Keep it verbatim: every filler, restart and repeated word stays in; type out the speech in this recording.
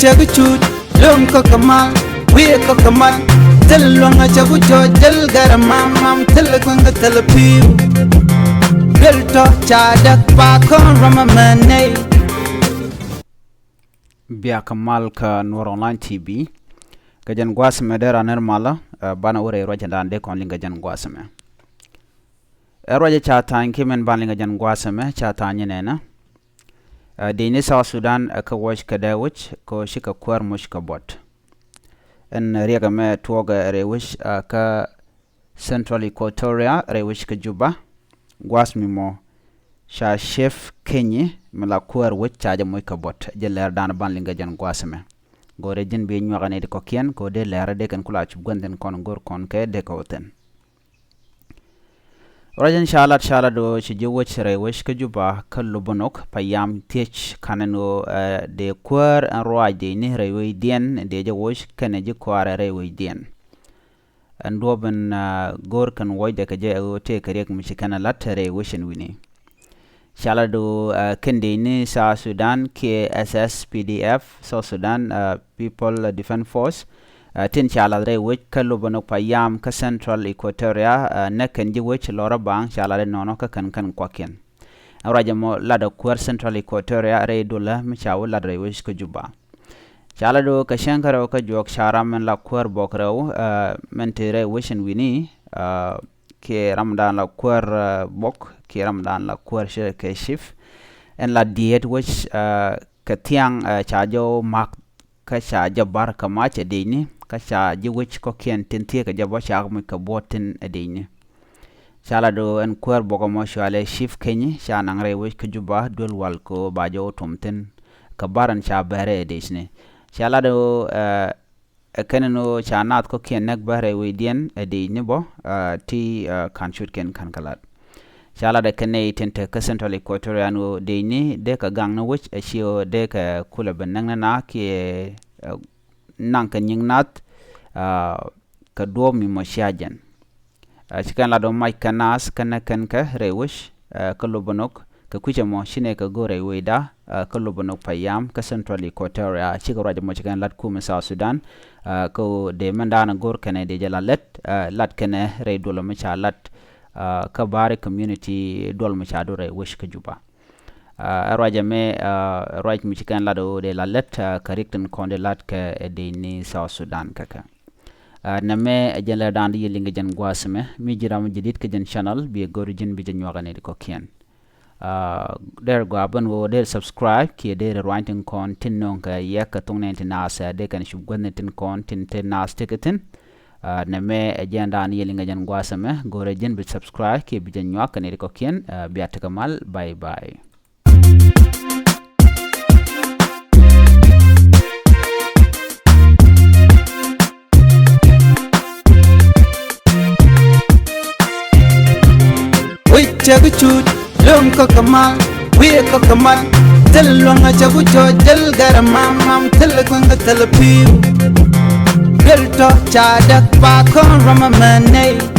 Cɛ bi cuut luɔ̱ŋ kä kɛ mal, wi̱i̱ kä kɛ mal. Thil luɔ̱ŋ a cɛ bi jɔɔc, thil gɛrɛ mam mam, thil kueŋ kä thil pi̱i̱u. Duel tɔ ca däk pa kɔn rɔmɛ mɛ nɛy. Biak mal kä Nuɔr Online T V. Kɛ jɛn gua̱a̱th mɛ dee ran nɛr malä, ɛ, banɛ wä rɛy ruacdan dee kɔn liŋ kɛ jɛn gua̱a̱th mɛ. Ɛ ruacɛ ca tha̱a̱ny ki mɛn ban liŋ kɛ jɛn gua̱a̱th mɛ ca tha̱a̱ny nɛnɛ. Ɛ, dec ni South Sudan, ɛ, kä wuɔc kɛ dee wuc kɛ ɣöö cikɛ kuäär muc kɛ buɔt. Ɛn riɛk ɛmɛ tuɔɔkɛ rɛy wuc, ɛ, kä Central Equatoria rɛy wuc kä Juba. Gua̱a̱th mi mɔ ca Chief Kenyi mi la kuäär wuc ca jɛ muc kɛ buɔt. Jɛ lɛr dan ban liŋ kɛ jɛn gua̱a̱th ɛmɛ. Go̱rɛ ji̱n bi nyuak ɛ nɛy ti kɔ̱kiɛn kɛ ɣöö dee lɛr dee kɛn kula cup gua̱n thi̱n kɔn go̱r kɔn kɛ dee kɛ wä thi̱n. Ruac in ca lat, ca lat ɣöö ci ji̱ wec rɛy wec kä Juba kä Lubonok payam thiec kanɛ ni ɣöö, ɛ, dee kuäär ɛn ruac dee ni rɛy wecdiɛn dee jɛ woc kɛnɛ ji̱ kɔaarɛ rɛy wecdiɛn. Ɛn duɔ̱ɔ̱p in, ɛ, go̱o̱r kɛn wuɔcdɛ kɛ jɛ ɛ ɣöö tëëkɛ riɛk mi ci kɛn ɛ lat rɛy wec in wi̱ni. Ca lat ɣöö, ɛ, kɛn dec ni South Sudan kiɛ S S P D F, South Sudan, ɛ, People Defense Force, ɛ, tin ca lath rɛy wec kä Lubonok payam kä Central Equatoria, ɛ, näk kɛn ji̱ wec lɔrä baŋ ca lat inɔnɔ kä kɛn kɛn kuakiɛn. Ɛn ruac ɛmɔ lat ɛ kuäär Central Equatoria rɛy dulä mi ca wä lat rɛy wec kä Juba. Ca lat ɣöö kɛ cäŋ kä rɛw kä juɔk ca ram min la kuäär bɔk rɛw, ɛ, min te rɛy wec in wi̱ni, ɛ, kiɛ ramdan la kuäär, ɛ, bɔk kiɛ ramdan la kuäär ci kɛ chief. Ɛn la diet wec, ɛ, kɛ thiaŋ, ɛ, ca jɛ wä mak kä ca jɛ bar kɛ mac ɛ dec ni kä ca ji̱ wec kɔ̱kiɛn tin thieekä jɛ bä ca kɛ muc kɛ buɔt tin ɛ dec ni. Ca lat ɣöö ɛn kuäär bɔk ɛmɔ cɔalɛ Chief Kenyi ca naŋ rɛy wec kä Juba duel wal kɛ ɣöö ba jɛ wä tum thi̱n kɛ bar ɛn ca bɛrɛ ɛ dec ni. Ca lat ɣöö, ɛ, ɛ kɛn ni ɣöö ca naath kɔ̱kiɛn näk bä rɛy wecdiɛn ɛ dec ni bä, ɛ, ti, ɛ, ka̱n cutkɛn ka̱n kɛ lat. Ca lat ɛ kɛn nɛy tin te kä Central Equatoria ni ɣöö dec ni dee kɛ gaŋ ni wec ɛ ci ɣöö dee kɛ kulɛ ben näk ni na kiɛ, ɛ, naŋ kɛ nyiŋ nath, ɛ, kɛ duɔ̱ɔ̱p mi mɔ cia jɛn. Ɛ, ci kɛn lat ɣöö mac kɛ naath kɛn nɛ kɛn kɛ rɛy wec, ɛ, kä Lubonok kɛ kui̱cɛ mɔ ci nɛ kɛ go̱o̱r rɛy wecda, ɛ, kä Lubonok payam kä Central Equatoria cikɛ ruac mɔ ci kɛn lat kumɛ South Sudan, ɛ, kä dee mɛn daanɛ go̱o̱r kɛnɛ dee jɛ la lät, ɛ, lat kɛnɛ rɛy duɔl mi ca lat, ɛ, kä bari community duɔl mi ca du rɛy wec kä Juba. Ɛ, ɛ ruac ɛmɛ, ɛ, ruac mi ci kɛn lat ɣöö dee la lät, ɛ, kɛ riɛk tin kɔn dee lat kɛ, ɛ, dec ni South Sudan kɛ kɛ. Ɛ, nɛmɛ ɛ jɛn lɛ dan di yɛ liŋ kɛ jɛn gua̱a̱th ɛmɛ mi ji̱ ram jɛ dit kɛ jɛn channel bi ɛ go̱r ji̱n bi jɛ nyuak ɛ nɛy ti kɔ̱kiɛn. Ɛ, der gɔaa ben ɣöö der subscribe kiɛ der ruany tin kɔn tin nöŋ kɛ yɛ kɛ thuŋ nɛn ti naath ɛ dee kɛn cup guäthni tin kɔn tin te naath tekɛ thi̱n. Ɛ, nɛmɛ ɛ jɛn dan yɛ liŋ kɛ jɛn gua̱a̱th ɛmɛ go̱rɛ ji̱n bi subscribe kiɛ bi jɛ nyuak kɛ nɛy ti kɔ̱kiɛn, ɛ, bia tekɛ mal. Bye bye. Wec cɛ bi cuut luɔ̱ŋ kä kɛ mal, wi̱i̱ kä kɛ mal. Thil luɔ̱ŋ a cɛ bi jɔɔc, thil gɛrɛ mam mam, thil kueŋ kä thil pi̱i̱u. Duel tɔ ca däk pa kɔn rɔmɛ mɛ nɛy.